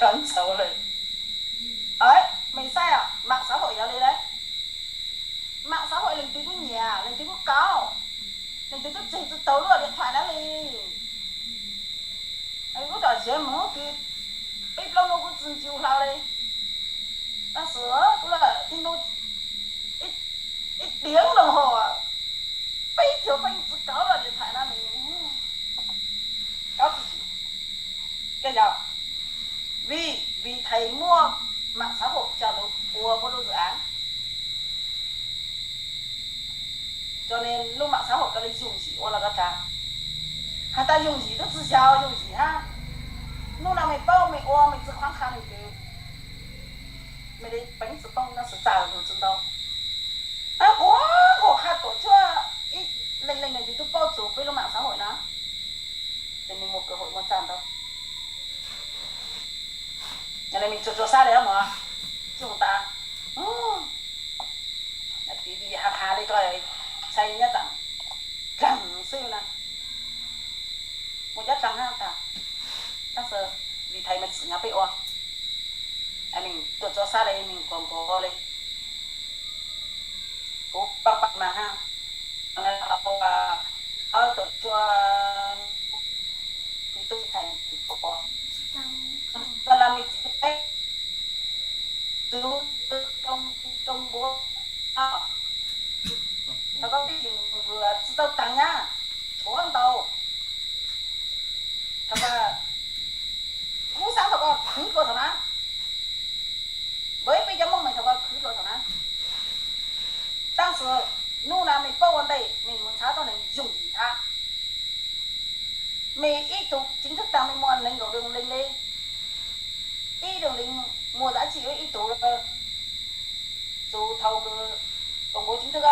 Cov ntxhov lawm. Mej saib, mạng xã hội yog li lawm. Mạng xã hội leej twg kuj nyiam, leej twg kuj kaub, leej twg kuj tseg tsi tau lub điện thoại na li. Kuv tom siav mus kws peb plaub nub kuv tsi ncu hlo li. Tab sis kuv lawm ib nub ib tiav đồng hồ, peb tug pheej tsi kaub lub điện thoại na li. Kaub tsi tsim. Koj yog vim, vim thầy muaj mạng xã hội coj lug ua puab lub dự án. Cho nên lub mạng xã hội koj li yooj yim ua los koj tag. Has tas yooj yim twb tsi yog yooj yim hab. Nub no mej paub mej ua mej tsi khuav qha leej twg, mej li peev tsi poob tab sis txaj lug tsi ntau. Ab, quas quas qha tuam tsuab ib leej leej leej twg tub paub txug peb lub mạng xã hội na, ces mej muaj cơ hội muaj txaj ntau. Yog li mej tsuas tsuas sab li mog, tsi tas. Tiv li has has li ko, txhais nyob tsaam dlaag xwb na. Muaj cov dlaag hab tas, tab sis vim thầy mej tsim nyog peb ua, mej tsuas tsuas sab li mej nkaus nkaus li. Kuv paab paab mas hab, ob tuam tsuas, kuv tub thầy, tag los mej txiv peb tug tub tub npua, thaum koj pib tsi tau taag nyab, tshuav ntau. Thaum koj, kuv xaav thaum koj khwv dlua thaum na, npawg peb cov Moob mas thaum koj khwv dlua thaum na. Tab sis nub na mej paub ua ntej mej mus nrhav tuab neeg yooj yim hab. Mej ib tug chính thức taag mej muaj nees nkaum đồng lên li, ib đồng lên muaj giá trị ib tug, txug thaum kws công bố chính thức,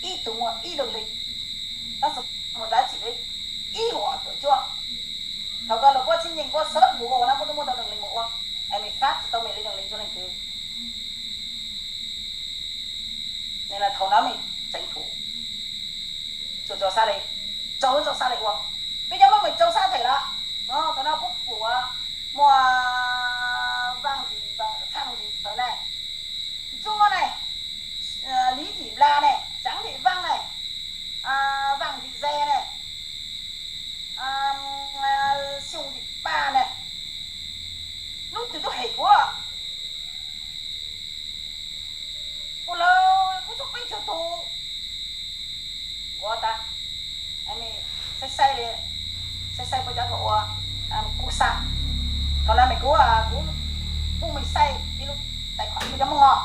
ib tug muaj ib đồng lên, tab sis muaj giá trị ib huam tuam tsuab. Thaum koj lug puab txhib nyeej puab search Google na puab tub muaj tau đồng lên mus ua, es mej fab tsi tau mej li đồng lên rua leej twg. Thaum no mej tranh thủ tsuas tsuas sab li, tsuas tsuas sab li ua. Peb cov Moob mej tsuas sab them lawm. Thaum no kuv pum muaj Vaj Lis, Thaj Lis Thawv ne, Ntsuab ne, Lis Thim Nplas ne, Tsav Thim Vaaj ne, Vaaj Thim Ze ne, Xyooj Thim Paj ne, lub twg tub hem kuv. Kuv lawv kuv tsuas peb caug tug. Kuv tas, saib saib li, saib saib puab cov ko ua, kuj xaj. Thaum no mej kuv, kuv pub mej saib ib lub tài khoản puab cov Moob os.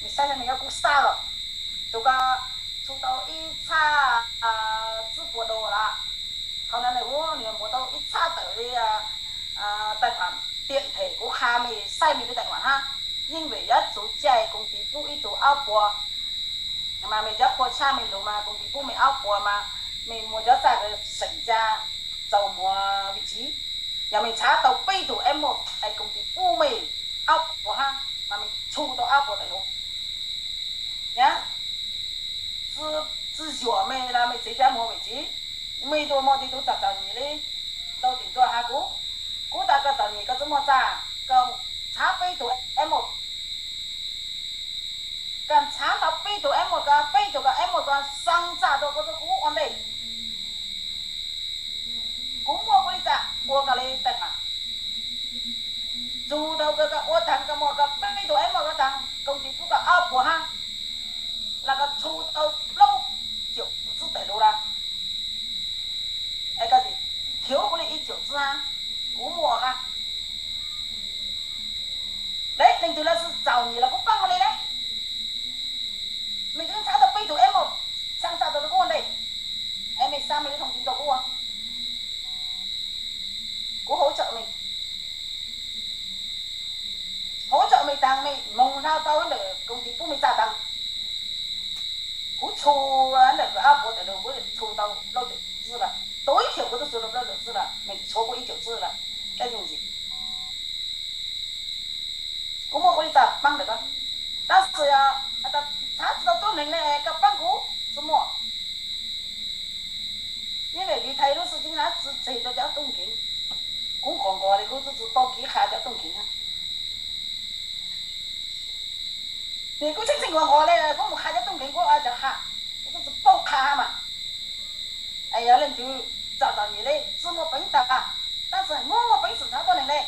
Mej saib mej yuav kuj xaj lawm. Tug ko txhu tau ib txhab tsib puas dos lawm. Thaum no nws kuj nws muaj tau ib txhab tawm li tài khoản tiện thể, kuv qha mej saib mej li tài khoản hab. Yeej vim yuav txug caij công ty pub ib tug ob puas, mas mej cov qhua tshaj mej lug mas công ty pub mej ob puas mas mej muaj cov txaj kws seem ca txaus muag vị trí. Yog mej nrhav tau peb tug F một es công ty pub mej ob puas hab mas mej txhu tau ob puas tawm lug. Nyab, tsi yuam mej los mej txiv cov muag vị trí. Mej tug muaj tib tug txom txom nyem li, tau tim tuaj has kuv, kuv tas koj txom nyem koj tsi muaj txaj, koj nrhav peb tug F một, koj nrhav tau peb tug F một, koj peb tug koj F một koj xaa txaj rua kuv, rua kuv ua ntej. Kuv muaj kuv li txaj ua koj li tài khoản. Txug thaum kws koj ua taag koj muaj koj peb tug F một koj taag, công ty pub koj ob puas hab, los koj txhu tau plaub triệu tsib tawm lug lawm. Es koj tsi khiav kuv li ib triệu tsib hab, kuv muaj hab. Deb, leej twg los txawj txom nyem los kuv paab ua li deb. Mej tsi nrhav tau peb tug F một, xaa txaj rua kuv ua ntej, es mej xaa mej li thông tin rua kuv ua. Kuv hỗ trợ mej, hỗ trợ mej taag mej moog hla tau ntawm công ty pub mej txaj taag. Kuv txhu ntawm kws ob puas tawm lug kuv txhu tau plaub triệu tsib lawm, tối thiểu kuv tub txhu tau plaub triệu tsib lawm, mej tsi tshuav kuv ib triệu tsib lawm, koj yooj yim. Kuv muaj kuv li txaj paab ntawm koj, tab sis has tas nrhav tsi tau tuab neeg ne koj paab kuv tsi muaj. Yeej vim thầy lub xwm txheej na tsi tseg rua cov tub nkeeg. nqos li, kuv twb tsis paub kev qha cov tuj nkeeg. Ces kuv txheej txheej nqos nqos li, kuv mus qha cov tuj nkeeg kuv ua cas qha, kuv twb tsis paub qha mas. Es yog leej twg txom txom nyem li, tsis muaj peev tag, tab sis muaj muaj peev xwm nrhav tuab neeg li,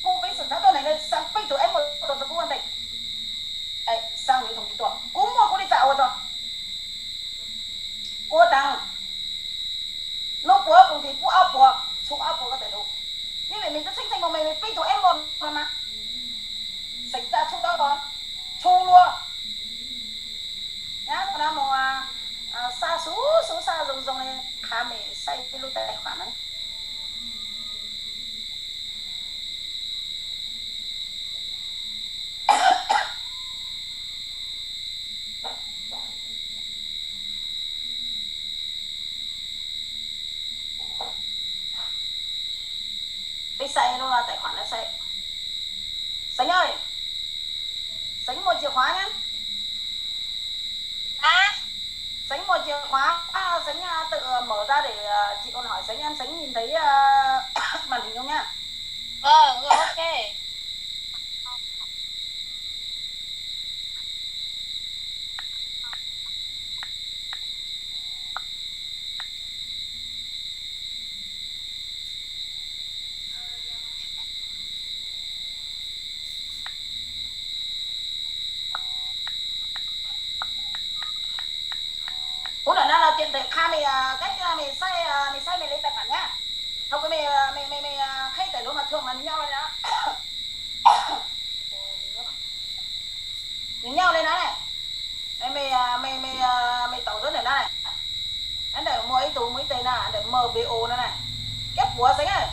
muaj peev xwm nrhav tuab neeg li, xaa peb tug ib muaj tau rau kuv ua ntej, xaa nws thoom tis tuaj, kuv muaj kuv li txaj ua tso. Ua taag, lub puav koom tis pub ob puas, tshu ob puas koj tais lug. Ib vim me tub txheej txheej muaj me me peb tug ib muaj no mas, xeem txaj tshu tau los, tshu luag. Nyab tau na mus xa xub xub xa zoo zoo li, qha me saib lub tais khuam na. Peb saib lub tais khuam na saib. Xeev ơi, Xeev muaj chìa khóa nhá. Xeev muaj chìa khóa, Xeev tự mở ra để chị còn hỏi Xeev em, Xeev nhìn thấy màn hình không nhá. Vâng, rồi, ok. Ub, ntawm no tiện thể qha mej, cách mej saib, mej saib mej li tài khoản nhá. Thaum kws mej, mej, mej, mej qheb tài khoản mà thường là nws nyob li na. Nws nyob li na ne. Mej, mej, mej, mej tau zov ntawm na ne. Ntawm muaj ib tug, muaj ib teg na, ntawm M V O na ne. Keb puav xeev.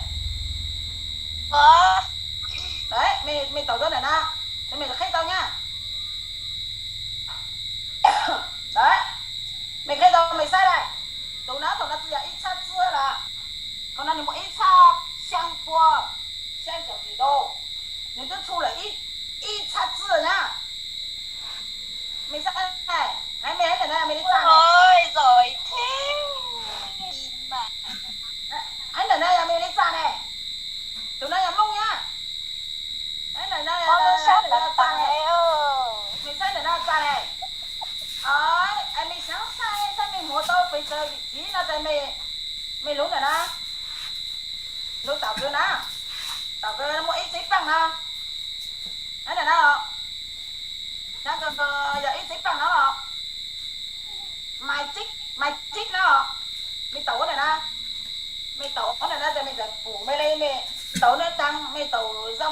Mej, mej tau zov ntawm na. Mej qheb tau nyab. Mej qheb tau mej saib lawm. Tus na thaum no tsis yog ib txhab txwb lawm. Thaum no nws muaj ib txhab xyaa pua xyaa caum tis tau. Nws twb tshu lawm ib txhab txwb na. Mej saib, hais mej ntawm na mej li txaj ne. Hais ntawm na yog mej li txaj ne. Tus no yog Hmoob nyab. Hais ntawm na yog txaj ne. Mej saib ntawm na txaj ne. Mej xaav saib, saib mej muab tau pes tsawg vim txiv no ces mej lub ntawm na. Lub tom kawg na. Tom kawg muaj ib tsev paaj na. Hais ntawm na, yog ib tsev paaj no los, maiv tsib, maiv tsib no, mej tau ntawm na. Mej tau ntawm na ces mej txawm pum mej li mej tau na taag, mej tau zoo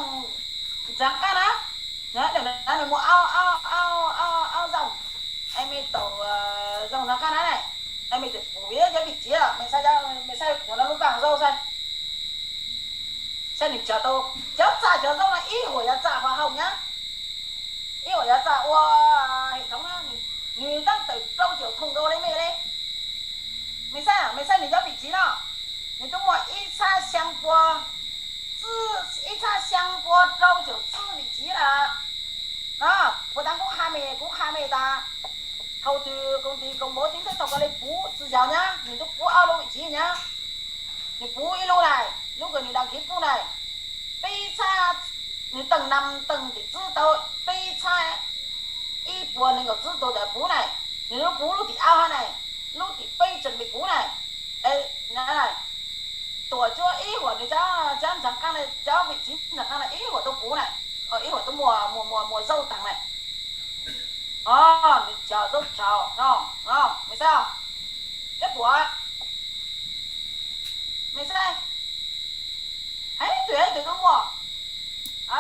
ntxaag qab na. Ntawm na mej muaj aub, aub, aub, aub zoo, es mej tau zoo ntxaag qab na. Es mej txawm pum cov vim txiv, mej saib, mej saib cov no lub vaaj zaub saib. Saib nws cog tau, cov txaj cov zaub no ib huam yog txaj hoa home nyab, ib huam yog txaj ua hệ thống na, nws tab tom rau caum thoom nkaus li mej li. Mej saib, mej saib nws cov vim txiv no, nws twb muaj ib txhab xyaa pua, ib txhab xyaa pua rau caum txwb vim txiv lawm. No, puas taag kuv qha mej, kuv qha mej tas, thaum twg công ty công bố chính thức thaum koj li puv txwv yog nyab, nws twb puv ob lub vim txiv nyab. Nws puv ib lub na, lub kws nws đăng ký pub na, peb txhab, nws teej nam teej tim txwb tau peb txhab ib puas nees nkaum txwb tau ntawd puv na. Nws lub puv lub tim aub hab na, lub tim peb tseem pum puv na. Tuam cuab ib huam nws cov, cov ntxhais qaab na, cov vim txiv ntxhais qaab na ib huam tau puv na, ib huam tau muaj, muaj, muaj, muaj zaub taag na. Nws cog zaub rau no, mej saib, kab puam, mej saib, hais twg hais twg tub muaj,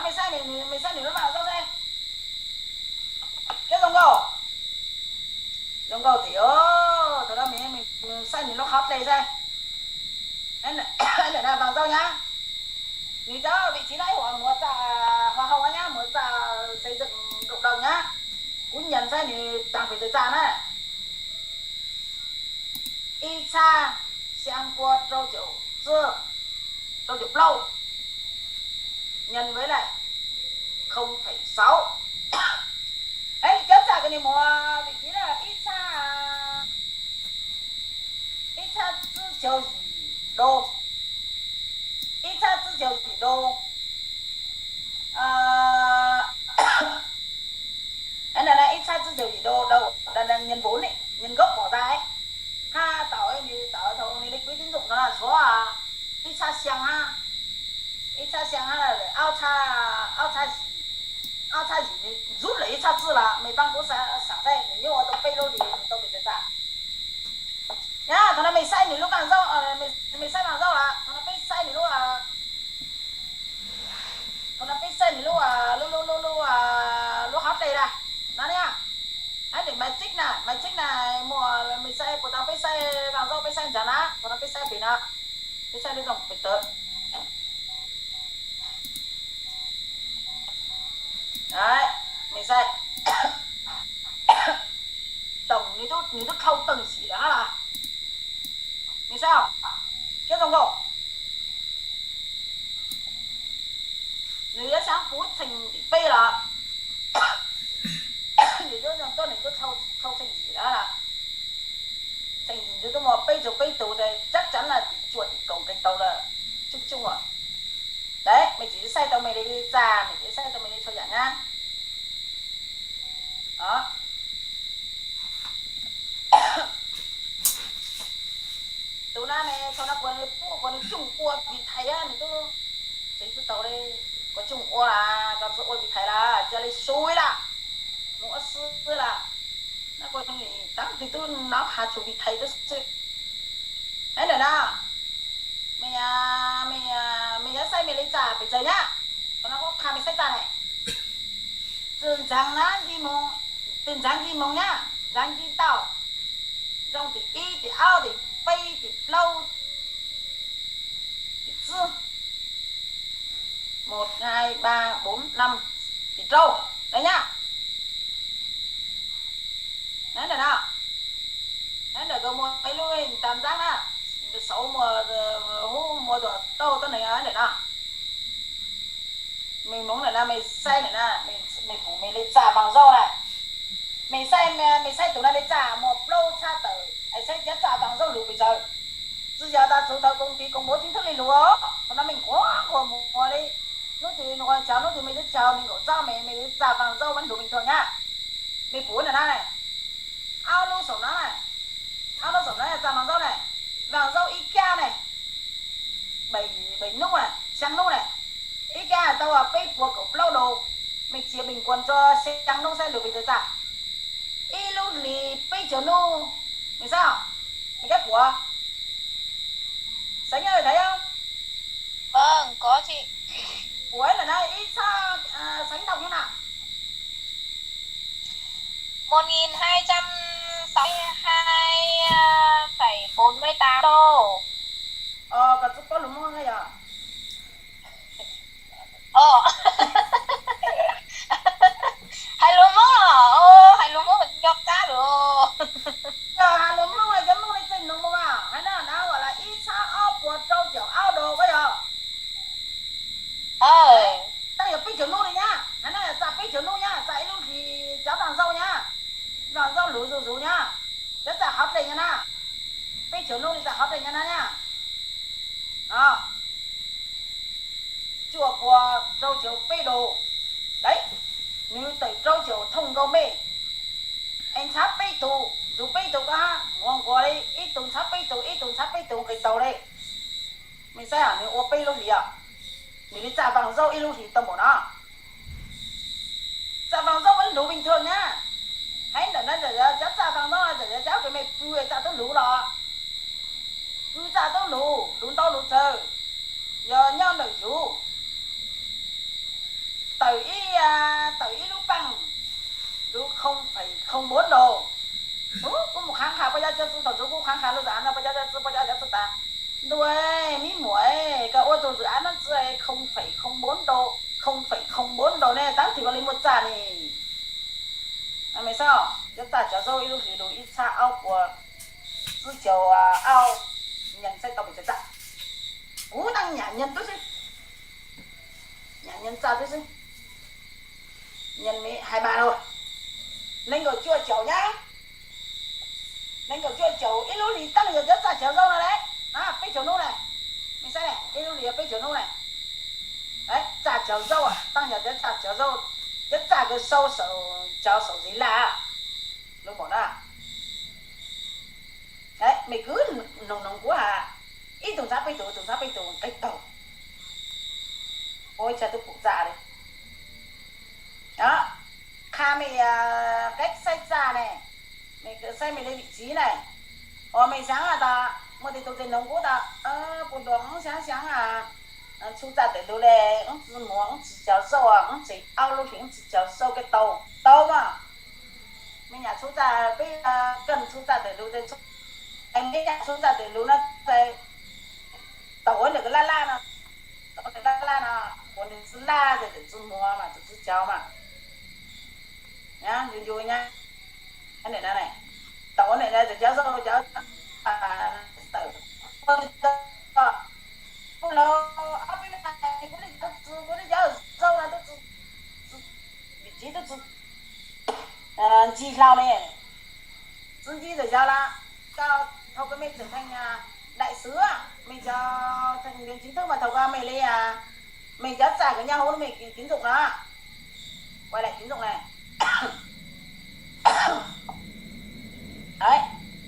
mej saib, mej saib nws lub vaaj zaub saib, kab zoo nkauj, zoo nkauj tiag. Thaum no mej saib nws lub qhov dlej saib, ntawm na vaaj zaub nyab, nws cov vim txiv na ib huam muaj txaj hoa home nyab, muaj txaj xây dựng cộng đồng nyab, kuv nyeem saib nws taag pem txaj na. Ib txhab xyaa pua rau caum txwb, rau caum plaub, nhân với lại không phẩy sáu. Es cov txaj kws nws muaj vim txiv na ib txhab, ib txhab tsib caug yim, đô, ib txhab tsib caug yim đô. Ntawm no ib txhab tsib caug yim đô, đô, đô, đô nhân vốn ấy, nhân gốc bỏ ra ấy. Ha, tau, nws tau tau nws li quỹ tín dụng no suav ib txhab xyaa hab, ib txhab xyaa hab, aub txhab, aub txhab yim, aub txhab yim nws rub lawm ib txhab tsib los mej paab kuv xav xav nws nyob ua tau peb lub li nws tau pes txawv txawv. Yog thaum no mej saib nws lub vaj zaub, mej saib vaj zaub los thaum no peb saib nws lub, thaum no peb saib nws lub, lub, lub, lub, lub, lub hauv dlej na, no na. Hab nws maiv txib na, maiv txib na, muaj mej saib puas tau, peb saib vaj zaub peb saib ntsaag na, thaum no peb saib pem no, peb saib lub rooj pem tawv. Mej saib, toom nws tub, nws tub dlhau teeg zim lawm hab las. Mej saib, kiab zoo nkaus, nws yuav xyaa puv txheej tim peb los, nws yuav zoo tuab nws tub dlhau txheej zim lawm hab las. Txheej zim nws tub muaj peb caug peb tus, tsab tsav na tim cuaj tim kaum nqe tau lawm, coob coob as. Mej txiv saib tau mej li txaj, mej txiv saib tau mej li txhua yaam na. Tus na ne, thaum no kuas nws pub kuas nws coj ua vim thais, nws tub tsev tsis tau li, kuas coj ua las, koj txawj ua vim thais las, ca li sub ib las, mus ua xwb las. Nab kuas taab twg tub nov qha tshua vim thais tub xwb. Hab ntawm no, mej, mej, mej yuav saib mej li txaj pes tsawg nyab, thaum no kuv qha mej saib txaj ne. Txwm ntxeev na, txwm ntxeev nce moos nyab, ntxeev nce tau, zoo tim ib, tim ob, tim peb, tim plaub, tim tsib, một, hai, ba, bốn, năm, tim rau, na nyab. Ntawm no, ntawm kws muaj ib lub tas ntxaab na, xauv muaj, hub muaj tuam tauj tuab neeg ntawm no. Mej moov ntawm na, mej saib ntawm na, mej pum mej li txaj vaag zaub na. Mej saib, mej saib tus na li txaj muaj plaub txhab tawm, es saib cov txaj vaag zaub lug pes tsawg. Tsi yog tas txug thaum koom tiv koom npauv tsi thwb li lug, thaum no mej nquag nquag mus li. Nub twg nquag caug, nub twg mej twb caug neeg nkaum txob, mej, mej li txaj vaag zaub vav lug mej thuam nyab. Mej pum ntawm na, aub lub saum no, aub lub saum no yog txaj vaag zaub na, vaag zaub ib kab na, bảy, bảy nút na, xyaa nub na, ib kab tau peb puas kaum plaub đô. Mej txiav bình quân rau xyaa nub saib lug pes tsawg txaj. Ib lub hlis peb caug nub, mej saib, mej kab puas, xeev nyob thaiv, puas ib lawm na, ib txhab xeev ntau nyob na. Một nghìn hai trăm sáu mươi hai phẩy bốn mươi tám đô. Koj tsi paub lug Moob yog? Hais lug Moob los, hais lug Moob mas nco qab lug. Has lug Moob, cov Moob li txij noog mus mas hais no na, ua las ib txhab ob puas rau caum ob đô koj yog? Tau yog peb caug nub li nyab, hais no yog txaj peb caug nub nyab, txaj ib lub hlis cov vaag zaub nyab, vaag zaub lug zuj zus nyab, cov txaj hov dlej nyab na, peb caug nub li txaj hov dlej nyab na nyab. Cuaj puas rau caum peb đô. Nws tawm rau caum thooj nkaus mej, es ntxhab peb tug, ntxhab peb tug koj hab, nquag nquag li, ib tug ntxhab peb tug, ib tug ntxhab peb tug nqis taug li. Mej saib, nws ua peb lub hlis os, nws li txaj vaag zaub ib lub hlis tau npaum no. Txaj vaag zaub vav lug bình thường nyab. Hais ntawm no cov txaj vaag zaub no, cov cov kws mej pw txaj tub lug los, pw txaj tub lug, lug ntau lug tsawg, yog nyob ntawm yug, tawm ib, tawm ib lub paaj, lug không phẩy không bốn đô. Kuv mus khaav qha pab cov cov txwj tag ntsuv, kuv khaav qha lub zaj no pab cov cov txwj, pab cov cov txwj tas, ntuj, mib muam, koj ua tug zaj no txwj không phẩy không bốn đô, không phẩy không bốn đô ne, taab twg koj li muaj txaj ne. Mej saib, cov txaj cov zaub ib lub hlis lug ib txhab ob puas tsib caug ob, nyam saib tau pes tsawg txaj. Kuv naj nyam nyam tub xwb, nyam nyam txaj tub xwb. Nyam mej hais mas lug, nees nkaum cuaj caum nyab, nees nkaum cuaj caum ib lub hlis taab yog cov txaj cov zaub no le, peb caug nub le. saib ne, ib lub hlis peb caug hnub ne, txaj cog zaub, taab yog tias txaj cog zaub, cov txaj kws sau saum cov saum zis laj, lub npaum na. Mej kwv noog noog kuv has, ib tug ntxhab peb tug, tug ntxhab peb tug qe taug, ua ib txha tub pum txaj li. Qha mej qe saib txaj ne, mej saib mej le vim txiv ne, uas mej xaav tas muaj tej tug tseem noog kuv tas, puas ntuas wb xaav xaav, txhub txaj tawm lug le, wb tsi muag, wb tsi cog zaub, wb tseem aub lub hlis wb tsi cog zaub kawg tau, tau mas. Mej nyam txhub txaj peb kawg txhub txaj tawm lug, mej nyam txhub txaj tawm lug na, taug ua ntawm kws laj laj no, taug ua ntawm laj laj no, ua ntawm tsi laj ces tsi muag mas tsi cog mas. Ncu ncu nyab, taug ua ntawm tawm cov zaub cov tawm, kuv laug ob peb leeg, kuv le cov zaub no tub tsi, vim txiv tub tsi ncig hlau ne, tsi ncig ntawm yog lawm, thaum kws mej tseem theej daim xwb, mej cov theej ntiav txiv twb mas thaum kws mej li, mej cov txaj kws nyob hauv mej tiv ntxoom no, ua daim tiv ntxoom na,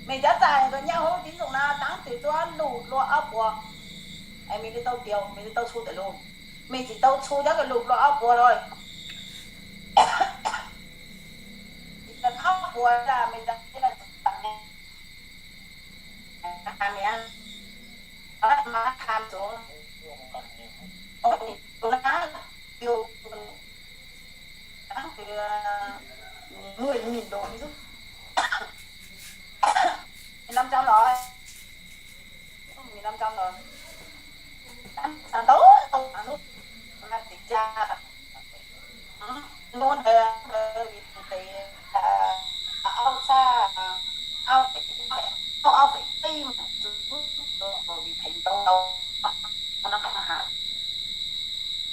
mej cov txaj kws nyob hauv tiv ntxoom no taab twg tuaj lug dlua ob puas, mej li tau tiav, mej li tau txhub tawm lug, mej tsis tau txhub cov kws lug dlua ob puas lawm. Ob puas mej Mười nghìn đô, mười lăm trăm rồi, mười lăm trăm rồi, tám trăm đô, không ăn lúc, năm tỷ cha, luôn đời, vì tỷ, à, ông xa, ông phải, ông phải tìm, vì thành công đâu, nó không hại.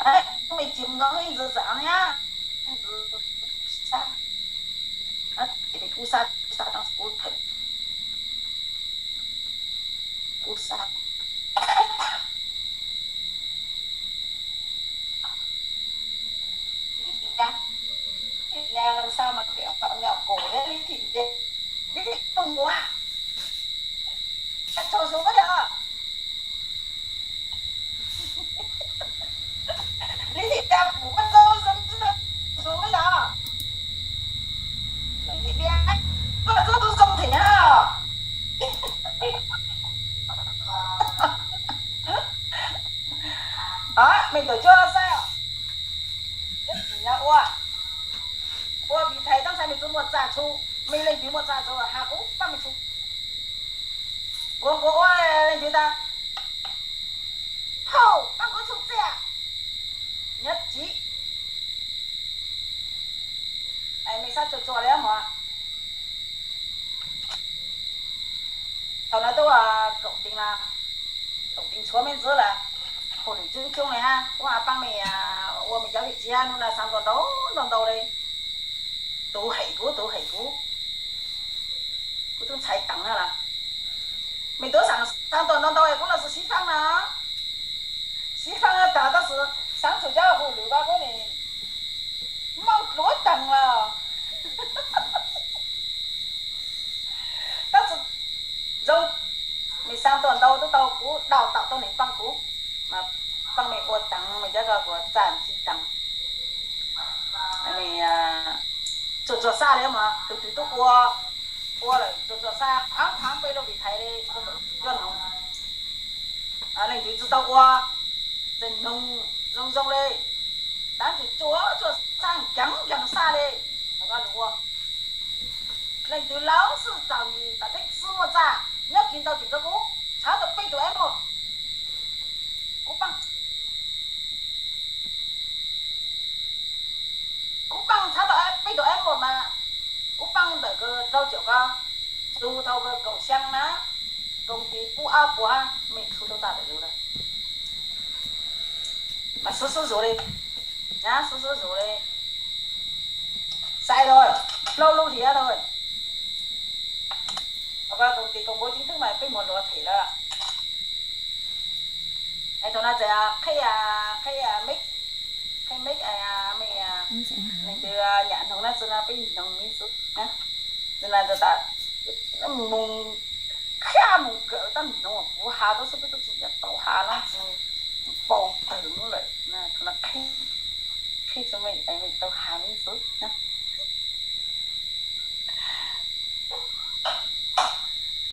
Đấy, mày chịu ngưỡng dữ dữ nhá. Xa, nó chỉ để u xa, u xa trong u thật, u xa. Lý Thị Nga, Lý Thị Nga làm sao mà kiểu họ ngạo cổ thế Lý Thị Nga, Lý Thị không mua à? Sao xuống cái đó? Lý Thị Nga phủ có dâu giống xuống cái đó. Lý Thị Nga có dâu giống thế nào? Mej tawm cuab saib os. Ua, ua vim thais tab sis mej tsi muaj txaj txhub, mej leej twg muaj txaj txhub has kuv pab mej txhub. Kuv, kuv ua leej twg tas, hauj, pab kuv txhub txiaj. Nyob txiv, mej xav tsuag tsuag li mog. Thaum no tub kaum teev, kaum teev tshuav mej ntxwv lawm, hauj lwm coob coob li hab, kuv has paab mej ua mej cov vim txiv hab, hnub no xaav ntuas ntau ntau ntau li. Tus hem kuv, tus hem kuv, kuv tub ntxhais teev na las. Mej tub xaav ntuas ntau ntau es kuv los xav sib faab na, sib faab tas tab sis xaav txug cov hauj lwm ko kuv nim mooj dluav teeg los. Tab sis zoo, mej xaav ntuas ntau tub tau kuv đào tạo tau neeg paab kuv, paab mej ua teev, mej cov ko kuv txaj sib teev. Tsuag tsuag xaj li mog, tus twg tub ua, ua lawm tsuag tsuag xaj, phaav phaav peb lub vim thais li, cuab noog. Leej twg tsi tau ua, tseem noog zoo zoo li, tab sis tsuag tsuag xaj, nkees nkees xaj li, lug ua. Leej twg laug xwb txaus nyim tam teeb tsi muaj txaj, nyob kis ntau tseem rau kuv, tshawb tau peb tus eb mos. Kuv paab, kuv paab tshawb tau peb tus eb mos mas, kuv paab ntawm kws rau caum ko, txug thaum kws kaum xyaa na, koom tis pub ob puas, mej txhub tau txaj tawm lug lawm. Mas xub xub zus li, xub xub zus li, xais tau plaub lub hliav tau. Koom tis koom npauv ceev xwm mas peb muag luag them lawm. Thaum no txawm qhib, qhib me, qhib me, me, leej twg nyam hnoos na, txawm no peb hnoos me xwb na. Txawm no tas, mus, qhib mus kawm tab hnoos kuv has tau xwb, peb tau tsis ncav tau has no tsis paub tawg lawm. Thaum no qhib, qhib txog me, me tau has me xwb na.